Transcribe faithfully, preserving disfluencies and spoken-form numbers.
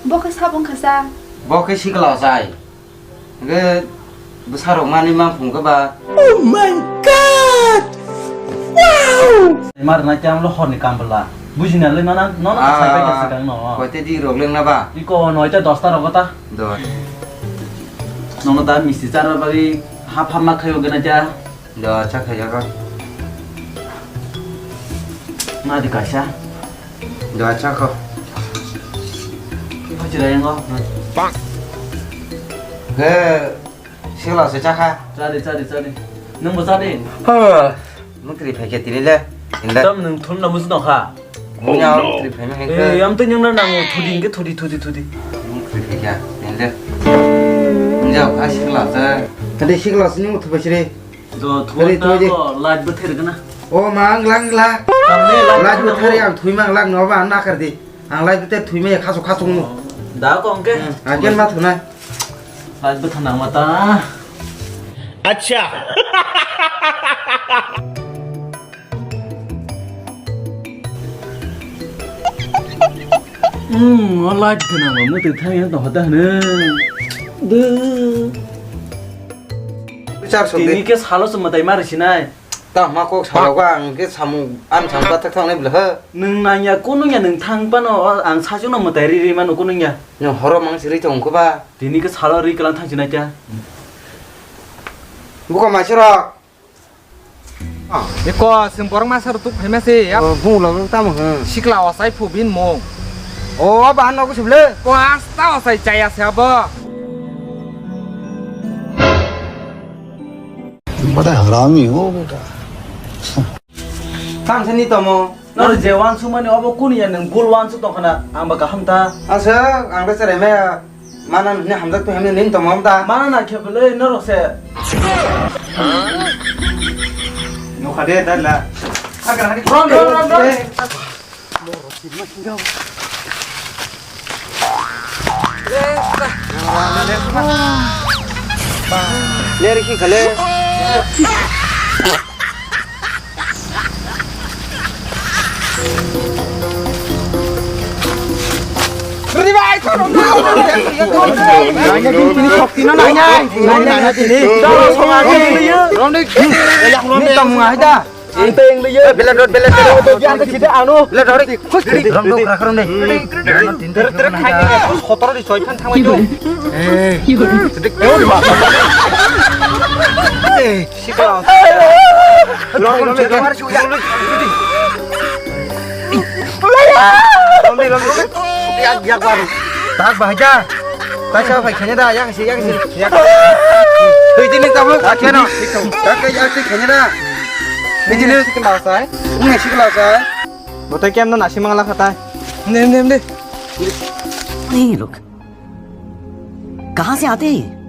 Bo khe sabo wngkha sa. Bo khe sikla osai. Hwnkhe bwsarok manwi ma phung khe ba. Oh my God! Wow! Mar na kyang lo horni kambla. Bujina le mana, no, no, ah, sai pai ka sikang no. Koite di rok leng na ba? Iko noita dosta rogo ta. Dos. Nono da misti chara bagwi hap hap ma khayo gana ja. Do, cha khajago. Ma di kaisa. Do, cha kho. Ki phajira yango? Ge, sila se cha kha. Cha di, cha di, cha di. Nwng bo cha di. Ha. Mukri phai khe tini le. Inda. Tam nwng thum na musu dong kha. Munya mukri phai ma hengkhe. Eh, yam to nyung na nango thudi hingke thudi, thudi, thudi. Mukri phai khe tini le. Munya kha sila se. Kade sila se nyung thubasiri. Do, thwng ta ko light bo ther gana. O ma, ang lang la. Tamni light bo ther, ang thui ma, ang lang no ba, ang nakar di. Ang light bo ther thui ma, khasu, khasu no. Da ko angke. Hmm, ang ken ma thuna. Light bo thana ma ta. Acha. Hmm, o light thana ma, mo te thang yang to hota ne. De. Bichar sok de. Tini ke salo se mwtai mari sinai. Ta ma kok salo ka ang ke samung an sam ta thak thang nai bla ha. Nwng nang ya kunu ya nwng thang pano ang sachung no mwtai ri ri mano kunu ya. Nyo horo mang siri tong ko ba. Tini ke salo ri kalang thang sinai ta. Buka ma sira. Eko sing borok masa rok tuk phaima se ya. O bung lo tamo ha. Sikla osai phu bin mung. O ba no ko sible. Ko asta osai chaya se abo. Bada harami ho beta. Tang sani tomo. Nor je wansuk mani obo kuni ya nwng gul wansuk tong khana ang ba kaham ta. Asa ang da cherai maya. Mana nini hamjak tu hamni nin tomo da. Mana na khe bele norok se. Nukha de da la. Ron, ron, ron, ron. Leri khi khale. Tini tong hai da. Ang teng liye. Bela rot, bela rot. Yang ta kita anu. Bela rot. Rom do kra kra ne. Ter ter khai ne. Khotor di soi phan thangmai do. Eh. Eh, sikla. Rom rom rom. Rom rom rom. Yak yak baru. Tak bahaya. Kaisa phai khanya da, yak si, yak si. Yak. Tui tini tabuk, akheno. Yak, yak, tui khanya da. Tui tini. Sikla sai. Ini sikla sai. Botai kem na nasi mangla khatai. Ne, ne, ne. नहीं लोग, कहाँ से आते हैं ये?